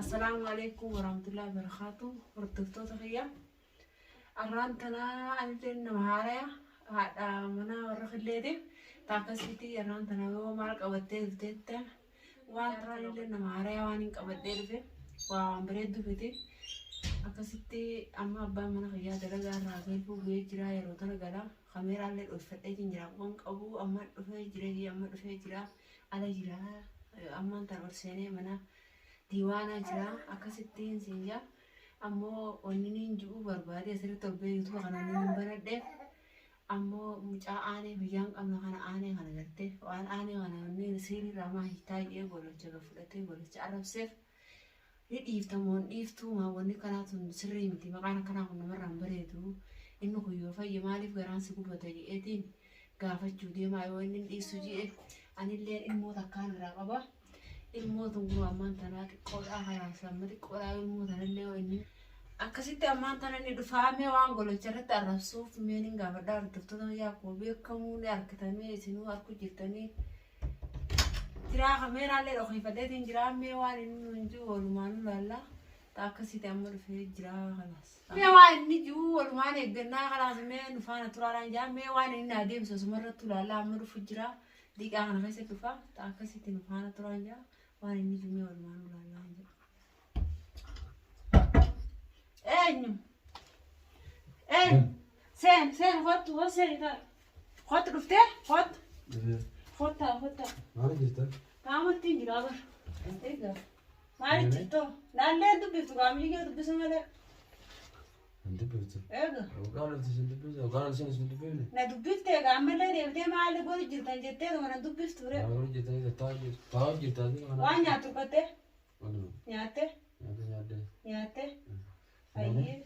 Assalaamu alaikum warahmatullahi wabarakatuh. Hordoftoota kiyya. Arraan tanaa anillee nama haaraya haadha manaa warra killeeti. Taakasiiti arraan tanaa yoo maal qabattee dhufteetta waan arraan nama haaraya waan hin qabadhee dhufe waan bareedduu fiti. Akkasitti amma abbaan mana kiyyaa dalagaa irraa galfuu ga'ee jira yeroo tana gala. Kameeraallee dhoofadheetiin jira waan qabu amma dhufee jira amma dhufee jira ala jira ammaan tan ol seenee mana diiwaanaa jira akkasittiin siin jaa ammoo wanni niin ji'uu barbaade asirratti ol ba'ee yuutuuba kana niin banadheef ammoo mucaa aanee biyyaan qabna kana aanee kana garte waan aanee kana wanni siiriirraa maa hiitaa jedhee golocha ga fudhatee golocha arrabseef ni dhiifta moo hin dhiiftuu maa wanni kanaa tun sirrii miti maqaan akkanaa kun namarraa hin bareedu inni kun yoo fayye maaliif garaan si gubata jedheetiin gaafachuu deemaa yoo inni hin dhiisu jedhe anillee ilmoo takkaan irraa qaba. Ilmoo tun kun ammaan tanaa xiqqoodhaa kanaaf amma xiqqoodhaa ilmoo tanallee yoo inni akkasitti ammaan tana inni dhufaamee waan golocha irratti arrabsuuf mee nin gaafadhaa hordoftoota fayyaa akkuma beekamu ni argitamee isinuu arku jirtanii jiraa kameeraallee dhokeeffadheetiin jiraa mee waan inni nuun jiru walumaan ilaalla akkasitti amma dhufee jiraa kanaas. Mee waan inni jiru walumaan eeggannaa kanaas mee nu faana turaadhaan jaa mee waan inni naa deebisu asumarratti ilaalla amma dhufu jiraa. Diqaa kana keessa dhufa akkasitti nu faana turaan jira waan inni jiru mee walumaan ilaallaa jira. Eenyu? Eenyu? Seen seen kottu hoo seen ta'a. Kottu dhuftee kottu. Kottaa kottaa. Maal jirta? Qaamatti hin jira bara. Egaa maal jirtoo? Naallee dubbiftu qaamni kee dubbisa malee. Hin dubbiftu. Egaa. Yookaan olti sin dubbiftu yookaan olti sin dubbifne. Na dubbiftee egaa ammallee deebitee maal godhu jirtan jettee tuma na dubbiftu ree. Maal jirtanii taa'u jirta. Taa'u jirta. Waan nyaattu uffattee Waluma. nyaattee Nyaata nyaaddee. nyaattee ayyee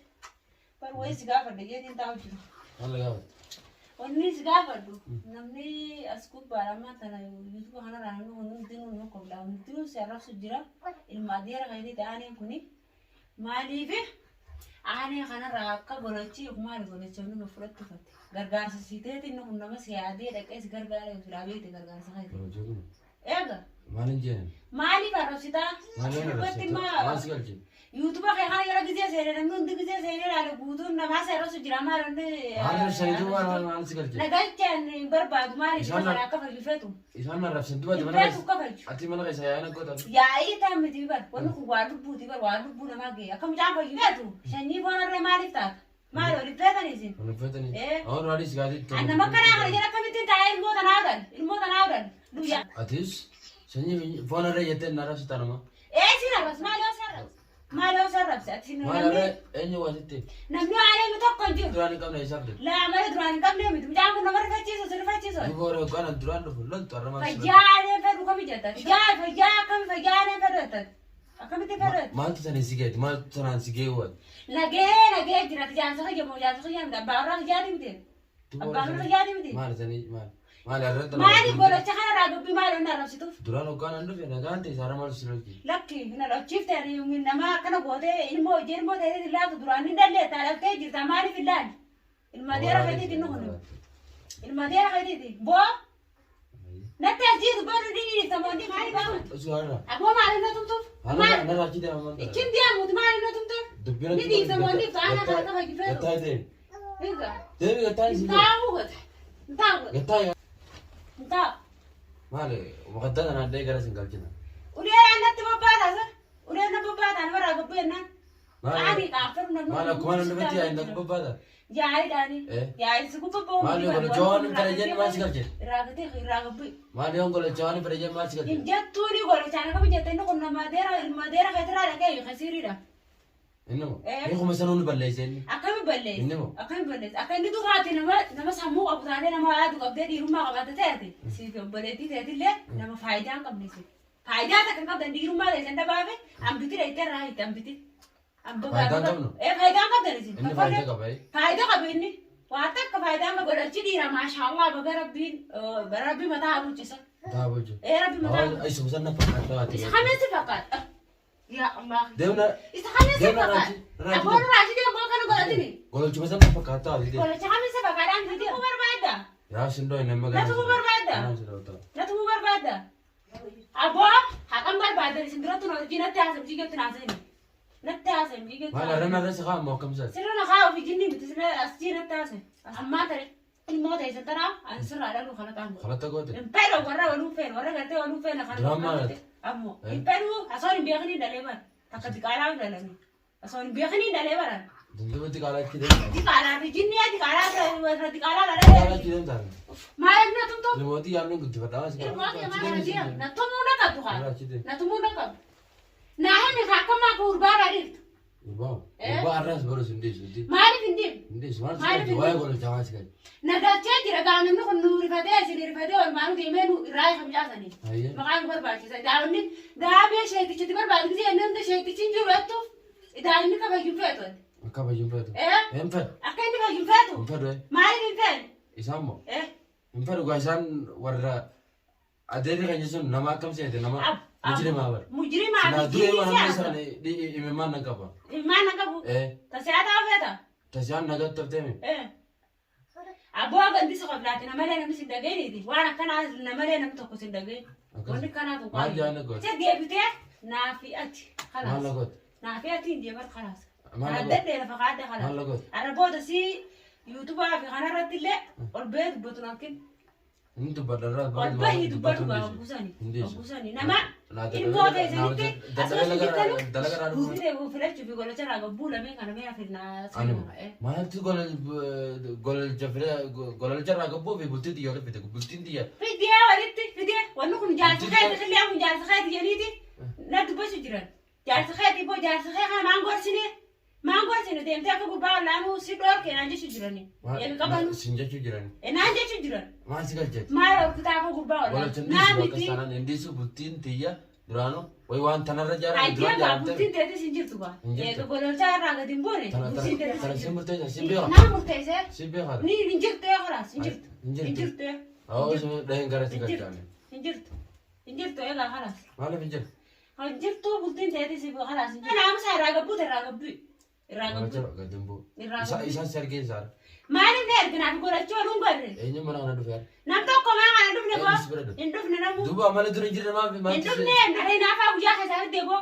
bar wayii si gaafadha jeetiin taa'u jiru. Maal gaafata? Wanni si gaafadhu namni as gubbaadha ammaa tana yuutuuba kanarraa namni kun hundinuu nu kobla hundinuu si arrabsu jira ilma adeera keetii ta'aniin kuni maaliif aanee kanarraa akka golochi maali golocha inni fudhattu fatte gargaarsa siiteeti inni kun nama si yaadee dhaqee si gargaara silaa beekte gargaarsa keeti. Golojoo kun. Eega Maal hin jeenan? maaliif arrabsitaa? Maal hin Dubbatti arrabsitu? maa Maal si galche? yuutuuba kee kana yeroo gizee seenee namni hundi gizee seenee ilaale guutuun namaa si arrabsu jira maal inni Maal arrabsanii duuba maal maal si galche? Nagalchaan hin barbaadu maaliif Isaan kana akka fayyu feetu? Isaan arrabsan duuba ati Hin mana feetu keessa. akka fayyu. Ati mana keessa yaa'ina goota. Yaa'ii ta'an miti bar wanni kun waa lubbuuti bar waa lubbuu namaa ga'e akka mucaan fayyu feetu sanyii foon harree maaliif taata? Maal waliin feetanii isin? Kan uffatanii. Eh. Awwan raadis gaarii An nama kanaa kana jala akkamittiin taa'ee ilmoo tanaa hodhan ilmoo tanaa hodhan guyyaa. Atis sanyii foon harree jettee na arrabsitaa nama. Ee si arrabse maal yoo si arrabse? Maal yoo si arrabse? Ati Maal namni harree eenyu waasitti? namni waan eenyu tokko hin jiru. Duraan hin qabne isaaf jedhu. Laa malee duraan hin qabne miti mucaan kun nama rifachiisu si rifachiisu. Duuba warra yookaan duraan dhufu loltu har'a maal si loltu? Fayyaa aneen fedhu kami jetta? Fayyaa fayyaa akkami fayyaa aneen fedhu jetta? Akkamitti fedhu jetta? Maaltu saniin si ga'eeti? Maaltu sanaan si ga'e waan? Nagee nagee jira jaansa kiyya moo jaansa kiyya miti abbaa warraa kiyyaati miti. Abbaa warraa kiyyaati miti. Maal sanii maal? Maal har'a tana? Maali golocha kanarraa dubbii maal onna arrabsituuf? Duraan hoggaan an dhufe nagaan ta'e har'a maal si lolti? Lakki hin arrabchiifte ani nama akkana gootee ilmoo hojii ilmoo ta'ee laatu duraan hin dandeetta dhaltee jirta maaliif hin laalli? Ilma adeera keetiiti inni kun. Ilma adeera keetiiti. Boo natti as jiitu boo dhudhii dhiifta moo inni maali baama? Osoo har'a. Aboo maal inni tumtuuf? Maal? Narraa achi deema maal? Ichin deemuuti maal inni tumtuuf? Dubbiin Ni dhiifta moo inni dhiifta aanaa kana kafa jifeetu. Gattaa deemi. Egaa. Deemi gattaa si deemi. Ntaa'u gata. Ntaa'u gata. Gattaa Ntaa'u. maali? Maqaddaa tanaan dee gara sin galchina. Ulee natti bobbaataa sana. Ulee na bobbaataa namarraa gabbuu jennaan. Qaanii qaaffaru namni. Maal akkuma namni dhufetti yaa'in na bobbaataa? Yaa'iidhaani. Eh. Yaa'i si gubbaa ba'uu. Maal yoo golochaa waan hin fedhe jennu maal si galche? Irraa gatee irraa gabbuu. Maal yoo golochaa waan hin fedhe jennu maal si galche? Hin jettuuni golochaan akkami jette inni kun nama adeera ilma adeera keetirraa dhaqee kasiiriidha. Inni moo? Eh. Inni kuma sanuu ni balleesse inni. Akkami balleesse? Inni moo? Akkami balleesse? Akka inni dukaati nama nama sammuu qabu taatee nama yaadu qabdee dhiirummaa qabaate ta'eeti. Siif obboleettii ta'eetillee nama faayidaa hin qabne siif. Faayidaa takka hin qabdan dhiirummaa ta'e san dabaafe hambiti dheettee irraa hiitte hambiti. Faayidaa hin qabnu? Ee faayidaa hin qabdan isin. Inni faayidaa qaba. eh. Faayidaa qaba inni. Waa takka faayidaa hin qabu. Godhachi dhiira maashaallah baga rabbiin bara rabbi mataa haguuchisa. Taa bulchu. Ee rabbi mataa haguuchisa. Isuma sana fakkaata waati. Isa kameessi fakkaata. Yaa Allah. Deemna. Isa kameessi Deemna fakkaata. raaji. Raaji. Aboon raaji deemu kana godhatini. Golochuma sana fakkaata waati. Golacha kameessi fakkaata an fidee barbaada. Yaa sindoo hin nama Natu barbaada. Nama si dhawata. Natu barbaada. Aboo haqan barbaadan isin duratti na hojii natti haasa'e hojii gatti naasa'e. Natti haasa'e hojii gatti. Maal arra narra si kaa'amu akkam isaati? Sirra na kaa'u fi jinni miti sirra as jii natti haasa'e. Ammaa tare ilmoo ta'e isa tanaa ani sirraa dhaluu kana qaama. Kalata goote. Hin fedhu warra waluu feene warra gartee waluu feene kana. Duraan maal ati? Ammoo hin fedhu osoo hin beekni dhalee bara. Takka diqaalaa dhalanii. Osoo hin beekni dhalee bara. Dundumatti qaalaatti deemta. Diqaalaa fi jinni diqaalaa irra diqaalaa dhalee. Qaalaatti deemta. Maaliif na tumtu? Ilmootii yaamni guddifadhaa waan si Ilmoo kee maal hojii na tumuu na qabdu kaa. Achi deem. Na tumuu na qabdu. Naa himi kaa akka maa gurbaa baadhiirtu. Gurbaa. Gurbaa arraas barus hin deessu. Maaliif hin deemne? Hin deessu. Maal si Maaliif qabdi? hin Waa'ee deemne? gololchaa maal si qabdi? Nagachee jira gaa namni kun nu rifatee isin rifatee olmaanuu deemee nu irraa ifamcaasanii. Hayyee. Maqaan barbaachisa. Daa'imni daabee sheetichatti barbaadu gisee inni hunda sheetichi hin jiru jettuuf daa'imni kabajuun feetu. Akka fayyuun feetu. Eh? Hin fedhu. Akka inni fayyuun feetu? Hin fedhu. Maaliif hin feene? Isaan moo? Eh? Hin fedhu gaa isaan warra adeerri kan jechuun nama akkam seete nama mujrimaa bara. Mujrimaa Silaa fi duree jinni waan hamma siyaasa. isaan imimmaan nan qaba. Imimmaan nan qabu. Eh. Tasiyaataa feeta? Tasiyaan nagatti haftee Eh. Abboo gandi si qoflaati namalee namni sin dhageeniti. Waan akkanaa namalee namni tokko sin dhageen. Wanni akkanaa tokko. Maal jaan goote? Se deebitee naafi ati. Maal Kalaas. na goote? Naafi ati hin deebat kalaas. Maal na goote? Adda lafa kaadde Maal kalaas. na goote? Arra booda si yuutubaa fi kanarratti illee ol ba'ee dubbatu naakin. Inni dubbadha irraa Ol bahii dubbatu gaa oggusani. Oggusani. Nama ilmoo ta'e sanitti asuma jirtanu guutee filachuu fi golacha irraa gabbuu lamee kana mee afirnaa. Anuma. Maaltu gololcha gololcha irraa gabbuu fi bultii xiyya walitti fide bultiin xiyya. Fidee walitti fidee wanni kun jaarsa keeti qillee kun jaarsa keeti jedhaniiti na dubbachuu jiran. Jaarsa keeti boo jaarsa kee kana maan gorsine maan gorsine deemtee akka gurbaa olaanuu si dhoorke naan jechuu jirani. Eebi qabanu Sin jechuu jirani. naan jechuu jiran. Maal si galcheeti? Maal horkutaa akka gurbaa Gololcha olaanuu. hin Naa dhiisu bakka miti. sanaan hin dhiisu bultiin xiyya duraanuu wayi waan tanarra jaarame Addee duraan gaa jaaramte. bultiin teetis hin jirtu gaa. Hin jirtu. Eega gololcha irraa gadi hin buune bultiin teetis Tana hin sin jirtu. murteessa sin beeka. Naa murteessee Sin beeka. ni hin jirtu ee khalaas hin jirtu. Hin jirtu. Hin jirtu ee. Awwa sun dhaheen gara si Hin jirtu. galchaane. Hin jirtu. Hin jirtu eegaa khalaas. Maaliif hin jiru? Hin jirtu bultiin teetis khalaas hin jirtu. Naamusa irraa gabbuute irraa gabbu. Irraa gabbu. Gololcha gadi hin bu'u. Irraa gabbu. Isaan si argee isaadha. Maaliif na erginaaf godhachuu waluun godhe? Eenyu mana kana dhufee? Nam tokko maa kana dhufne boo? Eenyu si bira dhufe? Hin dhufne namu. Duuba amala dura hin jirre maaf Hin maaltu si dhufne naree naafaa guyyaa keessaa fidde boo.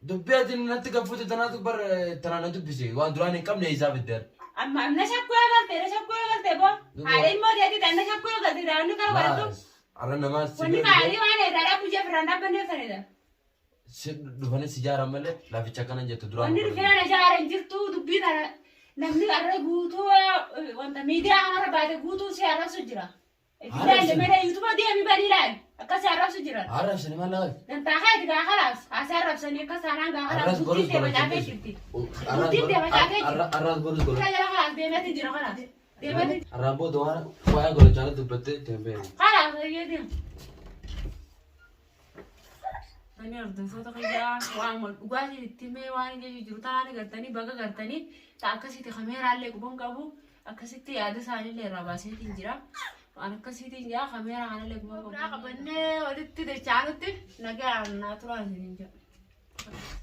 Dubbii ati natti gaffute tanaatu bar tanaan na dubbise waan duraan hin qabne isaa fiddeera. Amma na shakkuu eegalte na shakkuu eegalte boo. Duuba. Haadha immoo teetii ta'e na shakkuu eegalte daa'imni kara godhatu. Arra namaa si Wanni bira dhufee gaarii waan irraa dhaabbu jee firraan dhaabbanneef sanidha. si dhufanii si jaaran malee laficha akkana jettu duraan. Wanni dhufee na jaara hin jirtu dubbii tana namni arra guutuu wanta miidiyaa kanarra baate guutuu si arrabsu jira. Ilaali malee yuutuba deemi bani ilaali akka si arrabsu jiran. Arrabsani maal laal? Dantaa keeti gaa khalaas haa si arrabsanii akka saanaan gaa khalaas Arras bultiin borus tee gololcha facaatee hin jirti. dhiisu. Bultiin tee facaatee jirti. Arras borus Jala gololcha. jala khalaas deemeeti jira khalaas. Deemeeti Arraan booda waan waa'ee gololchaa dubbattee ittiin hin beekne. khalaas ayyeetiin. Ani hordoftoota kiyyaa waan wal dhugaatiin itti himee waan inni jechuu jiru taane gartanii baga gartanii ta akkasitti kameeraallee quban qabu akkasitti yaada isaaniillee irraa baaseetiin jira. Waan akkasiitiin jaa kameeraa kanallee quban qabu. Qabannee walitti dachaanutti nagaan naa turaa isiniin jedha.